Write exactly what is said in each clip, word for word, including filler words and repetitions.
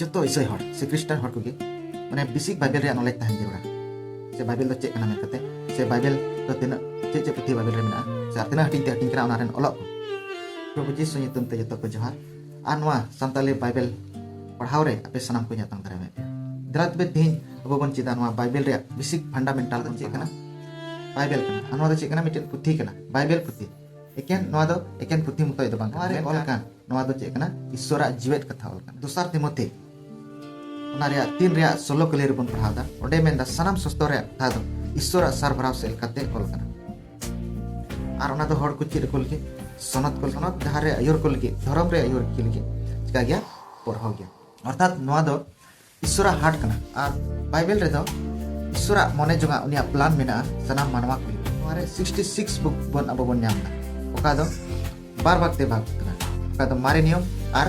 ᱡᱚᱛᱚ ᱤᱥᱟᱹᱭ ᱦᱚᱲ ᱥᱮ ᱠᱷᱨᱤᱥᱴᱟᱱ ᱦᱚᱲ ᱠᱚᱜᱮ ᱢᱟᱱᱮ ᱵᱮᱥᱤᱠ ᱵᱟᱭᱵᱮᱞ ᱨᱮᱭᱟᱜ ᱱᱚᱞᱮᱡᱽ ᱛᱟᱦᱮᱱ ᱡᱟᱹᱨᱩᱲᱟ, ᱥᱮ ᱵᱟᱭᱵᱮᱞ ᱫᱚ ᱪᱮᱫ ᱠᱟᱱᱟ ᱢᱮᱱ ᱠᱟᱛᱮ, ᱥᱮ ᱵᱟᱭᱵᱮᱞ ᱫᱚ ᱛᱤᱱᱟᱹᱜ ᱪᱮᱫ ᱪᱮᱫ ᱯᱩᱛᱷᱤ ᱵᱟᱭᱵᱮᱞ ᱨᱮ ᱢᱮᱱᱟᱜᱼᱟ, ᱥᱮ ᱟᱨ ᱛᱤᱱᱟᱹᱜ ᱦᱟᱹᱴᱤᱧ ᱛᱮ ᱦᱟᱹᱴᱤᱧ ᱠᱟᱱᱟ ᱚᱱᱟ ᱨᱮᱱ ᱚᱞᱚᱜ ᱠᱚ᱾ ᱯᱨᱚᱵᱷᱩ ᱡᱤᱥᱩ ᱧᱩᱛᱩᱢ ᱛᱮ ᱡᱚᱛᱚ ᱠᱚ ᱡᱚᱦᱟᱨ᱾ ᱟᱨ ᱱᱚᱣᱟ ᱥᱟᱱᱛᱟᱲᱤ ᱵᱟᱭᱵᱮᱞ ᱯᱟᱲᱦᱟᱣ ᱨᱮ ᱟᱯᱮ ᱥᱟᱱᱟᱢ ᱠᱚᱧ ᱟᱛᱟᱝ ᱫᱟᱨᱟᱢᱮᱫ ᱯᱮᱭᱟ᱾ ᱫᱮᱞᱟ ᱛᱚᱵᱮ ᱛᱮᱦᱮᱧ ᱟᱵᱚ ᱵᱚᱱ ᱪᱮᱫᱟ ᱱᱚᱣᱟ ᱵᱟᱭᱵᱮᱞ ᱨᱮᱭᱟᱜ ᱵᱮᱥᱤᱠ ᱯᱷᱟᱱᱰᱟᱢᱮᱱᱴᱟᱞ ᱵᱚᱱ ᱪᱮᱫ ᱠᱟᱱᱟ? ᱵᱟᱭᱵᱮᱞ ᱠᱟᱱᱟ᱾ ᱟᱨ ᱱᱚᱣᱟ ᱫᱚ ᱪᱮᱫ ᱠᱟᱱᱟ? ᱢᱤᱫᱴᱮᱱ ᱯᱩᱛᱷᱤ ᱠᱟᱱᱟ, ᱵᱟᱭᱵᱮᱞ ᱯᱩᱛᱷᱤ᱾ ᱮᱠᱮᱱ ᱱᱚᱣᱟ ᱫᱚ ᱮᱠᱮᱱ ᱯᱩᱛᱷᱤ ᱢᱚᱛᱚᱡ ᱫᱚ ᱵᱟᱝ ᱠᱟᱱᱟ᱾ ᱱᱚᱣᱟ ᱨᱮ ᱚᱞ ᱟᱠᱟᱱ, ᱱᱚᱣᱟ ᱫᱚ ᱪᱮᱫ ᱠᱟᱱᱟ? ᱤᱥᱥᱚᱨᱟᱜ ᱡᱤᱣᱮᱫ ᱠᱟᱛᱷᱟ ᱚᱞ ᱠᱟᱱᱟ᱾ ᱫᱚᱥᱟᱨ ᱛᱤᱢᱳᱛᱷᱤ ᱚᱱᱟ ᱨᱮᱭᱟᱜ ᱛᱤᱱ ᱨᱮᱭᱟᱜ ᱥᱳᱞᱳ ᱠᱟᱹᱞᱤ ᱨᱮᱵᱚᱱ ᱯᱟᱲᱦᱟᱣ ᱮᱫᱟ᱾ ᱚᱸᱰᱮ ᱢᱮᱱᱫᱟ ᱥᱟᱱᱟᱢ ᱥᱚᱥᱛᱚᱨ ᱨᱮᱭᱟᱜ ᱠᱟᱛᱷᱟ ᱫᱚ ᱤᱥᱥᱚᱨᱟᱜ ᱥᱟᱨ ᱵᱷᱟᱨᱟᱣ ᱥᱮᱫ ᱞᱮᱠᱟᱛᱮ ᱚᱞ ᱠᱟᱱᱟ᱾ ᱟᱨ ᱚᱱᱟ ᱫᱚ ᱦᱚᱲ ᱠᱚ ᱪᱮᱫ ᱟᱠᱚ ᱞᱟᱹᱜᱤᱫ? ᱥᱚᱱᱚᱛ ᱠᱚ, ᱥᱚᱱᱚᱛ ᱰᱟᱦᱟᱨ ᱨᱮ ᱟᱹᱭᱩᱨ ᱠᱚ ᱞᱟᱹᱜᱤᱫ, ᱫᱷᱚᱨᱚᱢ ᱨᱮ ᱟᱹᱭᱩᱨ ᱠᱚ ᱞᱟᱹᱜᱤᱫ ᱪᱤᱠᱟ ᱜᱮᱭᱟ? ᱯᱚᱲᱦᱚᱣ ᱜᱮᱭᱟ᱾ ᱚᱨᱛᱷᱟᱛ ᱱᱚᱣᱟ ᱫᱚ ᱤᱥᱥᱚᱨᱟᱜ ᱦᱟᱴ ᱠᱟᱱᱟ᱾ ᱟᱨ ᱵᱟᱭᱵᱮᱞ ᱨᱮᱫᱚ ᱤᱥᱥᱚᱨᱟᱜ ᱢᱚᱱᱮ ᱡᱚᱝᱟᱜ ᱩᱱᱤᱭᱟᱜ ᱯᱞᱟᱱ ᱢᱮᱱᱟᱜᱼᱟ ᱥᱟᱱᱟᱢ ᱢᱟᱱᱣᱟ ᱠᱚ ᱞᱟᱹᱜᱤᱫ᱾ ᱱᱚᱣᱟ ᱨᱮ ᱥᱤᱠᱥᱴᱤ ᱥᱤᱠᱥ ᱵᱩᱠ ᱵᱚᱱ ᱟᱵᱚ ᱵᱚᱱ ᱧᱟᱢ ᱮᱫᱟ, ᱚᱠᱟ ᱫᱚ ᱵᱟᱨ ᱵᱷᱟᱜᱽ ᱛᱮ ᱵᱷᱟᱜᱽ ᱠᱟᱱᱟ, ᱚᱠᱟ ᱫᱚ ᱢᱟᱨᱮ ᱱᱤᱭᱚᱢ ᱟᱨ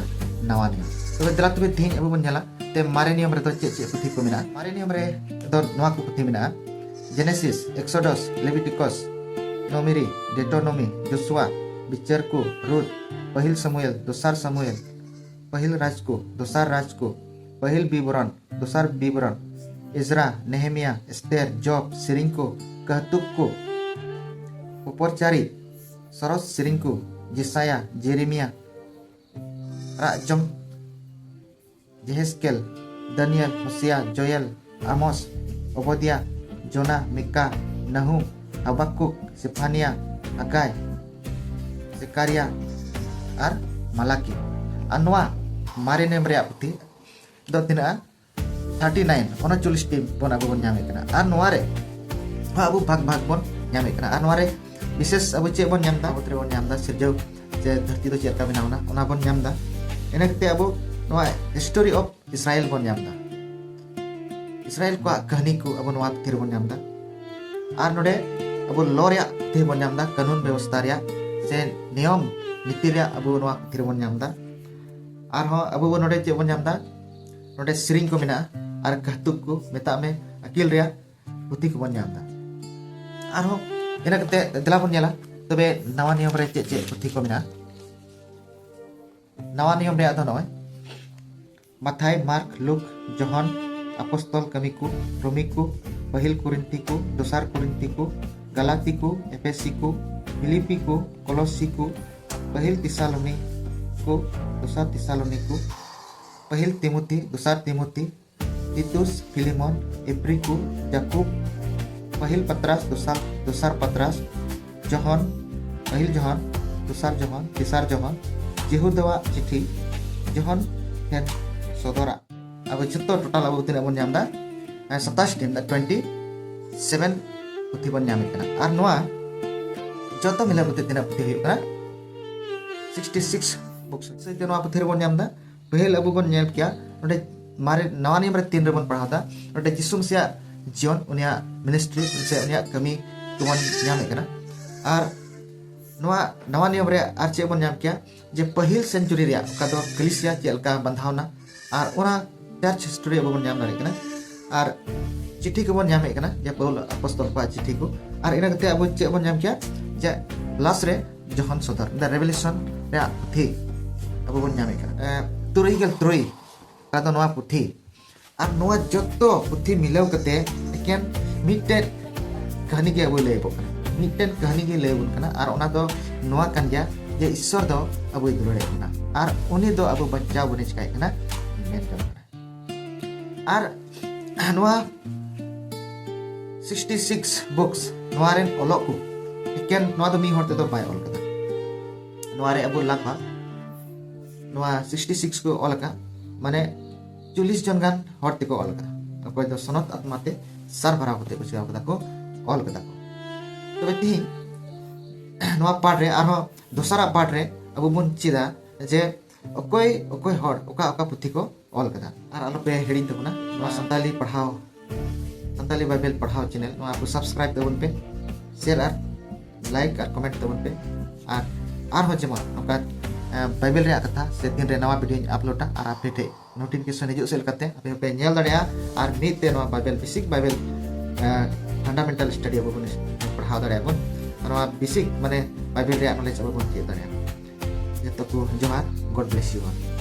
ᱱᱟᱣᱟ ᱱᱤᱭᱚᱢ᱾ ᱛᱚᱵᱮ ᱫᱮᱞᱟ ᱛᱚᱵᱮ ᱛᱮᱦᱮᱧ ᱟᱵᱚ ᱵᱚᱱ ᱧᱮᱞᱟ ᱛᱮ ᱢᱟᱨᱮ ᱱᱤᱭᱚᱢ ᱨᱮᱫᱚ ᱪᱮᱫ ᱪᱮᱫ ᱯᱩᱛᱷᱤ ᱠᱚ ᱢᱮᱱᱟᱜᱼᱟ᱾ ᱢᱟᱨᱮ ᱱᱤᱭᱚᱢ ᱨᱮ ᱫᱚ ᱱᱚᱣᱟ ᱠᱚ ᱯᱩᱛᱷᱤ ᱢᱮᱱᱟᱜᱼᱟ: ᱡᱮᱱᱮᱥᱤᱥ, ᱮᱠᱥᱳᱰᱚᱥ, ᱞᱮᱵᱤᱴᱤᱠᱚᱥ, ᱱᱚᱢᱤᱨᱤ, ᱰᱮᱴᱳᱱᱚᱢᱤ, ᱡᱳᱥᱩᱣᱟ, ᱵᱤᱪᱟᱹᱨ ᱠᱚ, ᱨᱩᱛ, ᱯᱟᱹᱦᱤᱞ ᱥᱟᱢᱩᱭᱮᱞ, ᱫᱚᱥᱟᱨ ᱥᱟᱢᱩᱭᱮᱞ, ᱯᱟᱹᱦᱤᱞ ᱨᱟᱡᱽ ᱠᱚ, ᱫᱚᱥᱟᱨ ᱨᱟᱡᱽ ᱠᱚ, ᱯᱟᱹᱦᱤᱞ ᱵᱤᱵᱚᱨᱚᱱ, ᱫᱚᱥᱟᱨ ᱵᱤᱵᱚᱨᱚᱱ, ᱮᱡᱨᱟ, ᱱᱮᱦᱮᱢᱤᱭᱟ, ᱮᱥᱛᱮᱨ, ᱡᱚᱵ, ᱥᱮᱨᱮᱧ ᱠᱚ, ᱠᱟᱹᱦᱛᱩᱠ ᱠᱚ, ᱯᱚᱯᱚᱨᱪᱟᱨᱤ, ᱥᱚᱨᱚᱥ ᱥᱮᱨᱮᱧ ᱠᱚ, ᱡᱮᱥᱟᱭᱟ, ᱡᱮᱨᱮᱢᱤᱭᱟ, ᱨᱟᱜ ᱡᱚᱢ, ᱡᱮᱦᱮᱥᱠᱮᱞ, ᱫᱟᱱᱤᱭᱮᱞ, ᱦᱳᱥᱮᱭᱟ, ᱡᱳᱭᱮᱞ, ᱟᱢᱚᱥ, ᱚᱵᱚᱫᱤᱭᱟ, ᱡᱳᱱᱟ, ᱢᱤᱠᱟ, ᱱᱟᱦᱩᱢ, ᱦᱟᱵᱟᱠᱩᱠ, ᱥᱮᱯᱷᱟᱱᱤᱭᱟ, ᱦᱟᱜᱟᱭ, ᱥᱮᱠᱟᱨᱤᱭᱟ ᱟᱨ ᱢᱟᱞᱟᱠᱤ᱾ ᱟᱨ ᱱᱚᱣᱟ ᱢᱟᱨᱮ ᱱᱮᱢ ᱨᱮᱭᱟᱜ ᱯᱩᱛᱷᱤ ᱫᱚ ᱛᱤᱱᱟᱹᱜᱼᱟ? ᱛᱷᱟᱨᱴᱤ ᱱᱟᱭᱤᱱ, ᱩᱱᱚᱪᱚᱞᱞᱤᱥ ᱴᱤ ᱵᱚᱱ ᱟᱵᱚ ᱵᱚᱱ ᱧᱟᱢᱮᱫ ᱠᱟᱱᱟ᱾ ᱟᱨ ᱱᱚᱣᱟ ᱨᱮ ᱦᱚᱸ ᱟᱵᱚ ᱵᱷᱟᱜᱽ ᱵᱷᱟᱜᱽ ᱵᱚᱱ ᱧᱟᱢᱮᱫ ᱠᱟᱱᱟ᱾ ᱟᱨ ᱱᱚᱣᱟ ᱨᱮ ᱵᱤᱥᱮᱥ ᱟᱵᱚ ᱪᱮᱫ ᱵᱚᱱ ᱧᱟᱢ ᱮᱫᱟ? ᱵᱟᱵᱚᱫ ᱨᱮᱵᱚᱱ ᱧᱟᱢ ᱮᱫᱟ, ᱥᱤᱨᱡᱟᱹᱣ ᱥᱮ ᱫᱷᱟᱹᱨᱛᱤ ᱫᱚ ᱪᱮᱫ ᱞᱮᱠᱟ ᱵᱮᱱᱟᱣ ᱮᱱᱟ, ᱚᱱᱟ ᱵᱚᱱ ᱧᱟᱢ ᱮᱫᱟ᱾ ᱤᱱᱟᱹ ᱠᱟᱛᱮ ᱟᱵᱚ ᱱᱚᱣᱟ ᱦᱤᱥᱴᱳᱨᱤ ᱚᱯᱷ ᱤᱥᱨᱟᱭᱮᱞ ᱵᱚᱱ ᱧᱟᱢ ᱮᱫᱟ᱾ ᱤᱥᱨᱟᱭᱮᱞ ᱠᱚᱣᱟᱜ ᱠᱟᱹᱦᱱᱤ ᱠᱚ ᱟᱵᱚ ᱱᱚᱣᱟ ᱯᱩᱛᱷᱤ ᱨᱮᱵᱚᱱ ᱧᱟᱢ ᱮᱫᱟ᱾ ᱟᱨ ᱱᱚᱰᱮ ᱟᱵᱚ ᱞᱚ ᱨᱮᱭᱟᱜ ᱯᱩᱛᱷᱤ ᱵᱚᱱ ᱧᱟᱢ ᱮᱫᱟ, ᱠᱟᱹᱱᱩᱱ ᱵᱮᱵᱚᱥᱛᱷᱟ ᱨᱮᱭᱟᱜ ᱥᱮ ᱱᱤᱭᱚᱢ ᱱᱤᱛᱤ ᱨᱮᱭᱟᱜ ᱟᱵᱚ ᱱᱚᱣᱟ ᱯᱩᱛᱷᱤ ᱨᱮᱵᱚᱱ ᱧᱟᱢ ᱮᱫᱟ᱾ ᱟᱨᱦᱚᱸ ᱟᱵᱚ ᱵᱚ ᱱᱚᱰᱮ ᱪᱮᱫ ᱵᱚᱱ ᱧᱟᱢ ᱮᱫᱟ? ᱱᱚᱰᱮ ᱥᱮᱨᱮᱧ ᱠᱚ ᱢᱮᱱᱟᱜᱼᱟ ᱟᱨ ᱠᱟᱹᱦᱛᱩᱠ ᱠᱚ, ᱢᱮᱛᱟᱜ ᱢᱮ ᱟᱹᱠᱤᱞ ᱨᱮᱭᱟᱜ ᱯᱩᱛᱷᱤ ᱠᱚᱵᱚᱱ ᱧᱟᱢ ᱮᱫᱟ᱾ ᱟᱨᱦᱚᱸ ᱤᱱᱟᱹ ᱠᱟᱛᱮ ᱫᱮᱞᱟ ᱵᱚᱱ ᱧᱮᱞᱟ ᱛᱚᱵᱮ ᱱᱟᱣᱟ ᱱᱤᱭᱚᱢ ᱨᱮ ᱪᱮᱫ ᱪᱮᱫ ᱯᱩᱛᱷᱤ ᱠᱚ ᱢᱮᱱᱟᱜᱼᱟ᱾ ᱱᱟᱣᱟ ᱱᱤᱭᱚᱢ ᱨᱮᱭᱟᱜ ᱫᱚ ᱱᱚᱜᱼᱚᱭ ᱢᱟᱛᱷᱟᱭ, ᱢᱟᱨᱠ, ᱞᱩᱠ, ᱡᱚᱦᱚᱱ, ᱟᱯᱚᱥᱛᱚᱞ ᱠᱟᱹᱢᱤ ᱠᱚ, ᱨᱳᱢᱤ ᱠᱚ, ᱯᱟᱹᱦᱤᱞ ᱠᱚᱨᱤᱱᱛᱷᱤ ᱠᱚ, ᱫᱚᱥᱟᱨ ᱠᱚᱨᱤᱱᱛᱷᱤ ᱠᱚ, ᱜᱟᱞᱟᱛᱤ ᱠᱚ, ᱮᱯᱷᱮᱥᱤ ᱠᱚ, ᱯᱷᱤᱞᱤᱯᱤ ᱠᱚ, ᱠᱚᱞᱚᱥᱤ ᱠᱚ, ᱯᱟᱹᱦᱤᱞ ᱛᱤᱥᱟᱞᱳᱱᱤ ᱠᱚ, ᱫᱚᱥᱟᱨ ᱛᱤᱥᱟᱞᱳᱱᱤ ᱠᱚ, ᱯᱟᱹᱦᱤᱞ ᱛᱤᱢᱳᱛᱷᱤ, ᱫᱚᱥᱟᱨ ᱛᱤᱢᱳᱛᱷᱤ, ᱛᱤᱛᱩᱥ, ᱯᱷᱤᱞᱤᱢᱚᱱ, ᱮᱯᱨᱤᱠᱩ, ᱡᱟᱠᱩᱵ, ᱯᱟᱹᱦᱤᱞ ᱯᱟᱛᱨᱟᱥ, ᱫᱚᱥᱟᱨ, ᱫᱚᱥᱟᱨ ᱯᱟᱛᱨᱟᱥ, ᱡᱚᱦᱚᱱ, ᱯᱟᱹᱦᱤᱞ ᱡᱚᱦᱚᱱ, ᱫᱚᱥᱟᱨ ᱡᱚᱦᱚᱱ, ᱛᱮᱥᱟᱨ ᱡᱚᱦᱚᱱ, ᱡᱤᱦᱩᱫᱟᱣᱟᱜ ᱪᱤᱴᱷᱤ, ᱡᱚᱦᱚᱱ ᱴᱷᱮᱱ ᱥᱚᱫᱚᱨᱟᱜ᱾ ᱟᱵᱚ ᱡᱚᱛᱚ ᱴᱳᱴᱟᱞ ᱟᱵᱚ ᱛᱤᱱᱟᱹᱜ ᱵᱚᱱ ᱧᱟᱢ ᱮᱫᱟ? ᱦᱮᱸ, ᱥᱟᱛᱟᱥ ᱴᱤ, ᱢᱮᱱᱫᱟ ᱴᱩᱭᱮᱱᱴᱤ ᱥᱮᱵᱷᱮᱱ ᱯᱩᱛᱷᱤ ᱵᱚᱱ ᱧᱟᱢᱮᱫ ᱠᱟᱱᱟ᱾ ᱟᱨ ᱱᱚᱣᱟ ᱡᱚᱛᱚ ᱢᱤᱞᱟᱹᱣ ᱠᱟᱛᱮ ᱛᱤᱱᱟᱹᱜ ᱯᱩᱛᱷᱤ ᱦᱩᱭᱩᱜ ᱠᱟᱱᱟ? Sixty six books. ᱥᱮ ᱱᱚᱣᱟ ᱯᱩᱛᱷᱤ ᱨᱮᱵᱚᱱ ᱧᱟᱢ ᱮᱫᱟ᱾ ᱯᱟᱹᱦᱤᱞ ᱟᱵᱚ ᱵᱚᱱ ᱧᱮᱞ ᱠᱮᱭᱟ ᱱᱚᱰᱮ ᱢᱟᱨᱮ, ᱱᱟᱣᱟ ᱱᱤᱭᱚᱢ ᱨᱮ ᱛᱤᱱ ᱨᱮᱵᱚᱱ ᱯᱟᱲᱦᱟᱣ ᱮᱫᱟ, ᱱᱚᱰᱮ ᱡᱤᱥᱩ ᱢᱮᱥᱤᱭᱟᱜ ᱡᱤᱭᱚᱱ, ᱩᱱᱤᱭᱟᱜ ᱢᱤᱱᱤᱥᱴᱨᱤ ᱥᱮ ᱩᱱᱤᱭᱟᱜ ᱠᱟᱹᱢᱤ ᱠᱚᱵᱚᱱ ᱧᱟᱢᱮᱫ ᱠᱟᱱᱟ᱾ ᱟᱨ ᱱᱚᱣᱟ ᱱᱟᱣᱟ ᱱᱤᱭᱚᱢ ᱨᱮ ᱟᱨ ᱪᱮᱫ ᱵᱚᱱ ᱧᱟᱢ ᱠᱮᱭᱟ, ᱡᱮ ᱯᱟᱹᱦᱤᱞ ᱥᱮᱱᱪᱩᱨᱤ ᱨᱮᱭᱟᱜ ᱚᱠᱟ ᱫᱚ ᱠᱟᱞᱤᱥᱤᱭᱟ ᱪᱮᱫ ᱞᱮᱠᱟ ᱵᱟᱸᱫᱷᱟᱣᱱᱟ, ᱟᱨ ᱚᱱᱟ ᱪᱟᱨᱪ ᱦᱤᱥᱴᱳᱨᱤ ᱟᱵᱚ ᱵᱚᱱ ᱧᱟᱢ ᱫᱟᱲᱮᱭᱟᱜ ᱠᱟᱱᱟ᱾ ᱟᱨ ᱪᱤᱴᱷᱤ ᱠᱚᱵᱚᱱ ᱧᱟᱢᱮᱫ ᱠᱟᱱᱟ, ᱡᱮ ᱯᱟᱹᱣᱩᱞ ᱟᱯᱚᱥᱛᱚᱞ ᱠᱚᱣᱟᱜ ᱪᱤᱴᱷᱤ ᱠᱚ᱾ ᱟᱨ ᱤᱱᱟᱹ ᱠᱟᱛᱮ ᱟᱵᱚ ᱪᱮᱫ ᱵᱚᱱ ᱧᱟᱢ ᱠᱮᱭᱟ, ᱡᱮ ᱞᱟᱥ ᱨᱮ ᱡᱚᱦᱚᱱ ᱥᱚᱫᱚᱨ, ᱫᱟ ᱨᱮᱵᱷᱮᱞᱮᱥᱚᱱ ᱨᱮᱭᱟᱜ ᱯᱩᱛᱷᱤ ᱟᱵᱚ ᱵᱚᱱ ᱧᱟᱢᱮᱫ ᱠᱟᱱᱟ᱾ ᱮ, ᱛᱩᱨᱩᱭ ᱜᱮᱞ ᱛᱩᱨᱩᱭ ᱚᱠᱟ ᱫᱚ ᱱᱚᱣᱟ ᱯᱩᱛᱷᱤ᱾ ᱟᱨ ᱱᱚᱣᱟ ᱡᱚᱛᱚ ᱯᱩᱛᱷᱤ ᱢᱤᱞᱟᱹᱣ ᱠᱟᱛᱮ ᱮᱠᱮᱱ ᱢᱤᱫᱴᱮᱱ ᱠᱟᱹᱦᱱᱤ ᱜᱮ ᱟᱵᱚᱭ ᱞᱟᱹᱭ ᱟᱵᱚᱱ ᱠᱟᱱᱟ, ᱢᱤᱫᱴᱮᱱ ᱠᱟᱹᱦᱱᱤ ᱜᱮ ᱞᱟᱹᱭ ᱟᱵᱚᱱ ᱠᱟᱱᱟ᱾ ᱟᱨ ᱚᱱᱟ ᱫᱚ ᱱᱚᱣᱟ ᱠᱟᱱ ᱜᱮᱭᱟ ᱡᱮ ᱤᱥᱥᱚᱨ ᱫᱚ ᱟᱵᱚᱭ ᱫᱩᱞᱟᱹᱲᱮᱫ ᱵᱚᱱᱟ ᱟᱨ ᱩᱱᱤ ᱫᱚ ᱟᱵᱚ ᱵᱟᱧᱪᱟᱣ ᱵᱚᱱᱮ ᱪᱤᱠᱟᱭᱮᱫ ᱠᱟᱱᱟ, ᱢᱮᱱ ᱡᱚᱝ ᱠᱟᱱᱟ᱾ ᱟᱨ ᱱᱚᱣᱟ ᱥᱤᱠᱥᱴᱤ ᱥᱤᱠᱥ ᱵᱩᱠᱥ, ᱱᱚᱣᱟ ᱨᱮᱱ ᱚᱞᱚᱜ ᱠᱚ ᱮᱠᱮᱱ ᱱᱚᱣᱟ ᱫᱚ ᱢᱤᱫ ᱦᱚᱲ ᱛᱮᱫᱚ ᱵᱟᱭ ᱚᱞ ᱠᱟᱫᱟ᱾ ᱱᱚᱣᱟ ᱨᱮ ᱟᱵᱚ ᱞᱟᱜᱽ ᱵᱷᱟᱜᱽ ᱱᱚᱣᱟ ᱥᱤᱠᱥᱴᱤ ᱥᱤᱠᱥ ᱠᱚ ᱚᱞ ᱟᱠᱟᱫ, ᱢᱟᱱᱮ ᱪᱚᱞᱞᱤᱥ ᱡᱚᱱ ᱜᱟᱱ ᱦᱚᱲ ᱛᱮᱠᱚ ᱚᱞ ᱟᱠᱟᱫᱟ, ᱚᱠᱚᱭ ᱫᱚ ᱥᱚᱱᱚᱛ ᱟᱛᱢᱟ ᱛᱮ ᱥᱟᱨᱵᱷᱟᱨᱟᱣ ᱠᱟᱛᱮ ᱠᱚ ᱪᱤᱠᱟᱹᱣ ᱠᱟᱫᱟ ᱠᱚ, ᱚᱞ ᱠᱟᱫᱟ ᱠᱚ᱾ ᱛᱚᱵᱮ ᱛᱤᱦᱤᱧ ᱱᱚᱣᱟ ᱯᱟᱨᱴ ᱨᱮ, ᱟᱨᱦᱚᱸ ᱫᱚᱥᱟᱨᱟᱜ ᱯᱟᱨᱴ ᱨᱮ ᱟᱵᱚ ᱵᱚᱱ ᱪᱮᱫᱟ ᱡᱮ ᱚᱠᱚᱭ ᱚᱠᱚᱭ ᱦᱚᱲ ᱚᱠᱟ ᱚᱠᱟ ᱯᱩᱛᱷᱤ ᱠᱚ ᱚᱞ ᱠᱟᱫᱟ᱾ ᱟᱨ ᱟᱞᱚᱯᱮ ᱦᱤᱲᱤᱧ ᱛᱟᱵᱚᱱᱟ ᱱᱚᱣᱟ ᱥᱟᱱᱛᱟᱞᱤ ᱯᱟᱲᱦᱟᱣ, ᱥᱟᱱᱛᱟᱞᱤ ᱵᱟᱭᱵᱮᱞ ᱯᱟᱲᱦᱟᱣ ᱪᱮᱱᱮᱞ, ᱱᱚᱣᱟ ᱠᱚ ᱥᱟᱵᱥᱠᱨᱟᱭᱤᱵ ᱛᱟᱵᱚᱱ ᱯᱮ, ᱥᱮᱭᱟᱨ ᱟᱨ ᱞᱟᱭᱤᱠ ᱟᱨ ᱠᱚᱢᱮᱱᱴ ᱛᱟᱵᱚᱱ ᱯᱮ᱾ ᱟᱨ ᱟᱨᱦᱚᱸ ᱡᱮᱢᱚᱱ ᱱᱚᱝᱠᱟ, ᱮ, ᱵᱟᱭᱵᱮᱞ ᱨᱮᱭᱟᱜ ᱠᱟᱛᱷᱟ ᱥᱮ ᱛᱤᱱᱨᱮ ᱱᱟᱣᱟ ᱵᱷᱤᱰᱤᱭᱳᱧ ᱟᱯᱞᱳᱰᱟ ᱟᱨ ᱟᱯᱮ ᱴᱷᱮᱱ ᱱᱳᱴᱤᱯᱷᱤᱠᱮᱥᱚᱱ ᱦᱤᱡᱩᱜ ᱥᱮᱫ ᱞᱮᱠᱟᱛᱮ ᱟᱯᱮ ᱦᱚᱸᱯᱮ ᱧᱮᱞ ᱫᱟᱲᱮᱭᱟᱜᱼᱟ᱾ ᱟᱨ ᱢᱤᱫ ᱛᱮ ᱱᱚᱣᱟ ᱵᱟᱭᱵᱮᱞ, ᱵᱮᱥᱤᱠ ᱵᱟᱭᱵᱮᱞ, ᱮ, ᱯᱷᱟᱱᱰᱟᱢᱮᱱᱴᱟᱞ ᱥᱴᱟᱰᱤ ᱟᱵᱚ ᱵᱚᱱ ᱯᱟᱲᱦᱟᱣ ᱫᱟᱲᱮᱭᱟᱜᱼᱟ ᱵᱚᱱ᱾ ᱟᱨ ᱱᱚᱣᱟ ᱵᱮᱥᱤᱠ ᱢᱟᱱᱮ ᱵᱟᱭᱵᱮᱞ ᱨᱮᱭᱟᱜ ᱱᱚᱞᱮᱡᱽ ᱟᱵᱚ ᱵᱚᱱ ᱪᱮᱫ ᱫᱟᱲᱮᱭᱟᱜᱼᱟ᱾ ᱡᱚᱛᱚ ᱠᱚ ᱡᱚᱦᱟᱨ, God bless you all᱾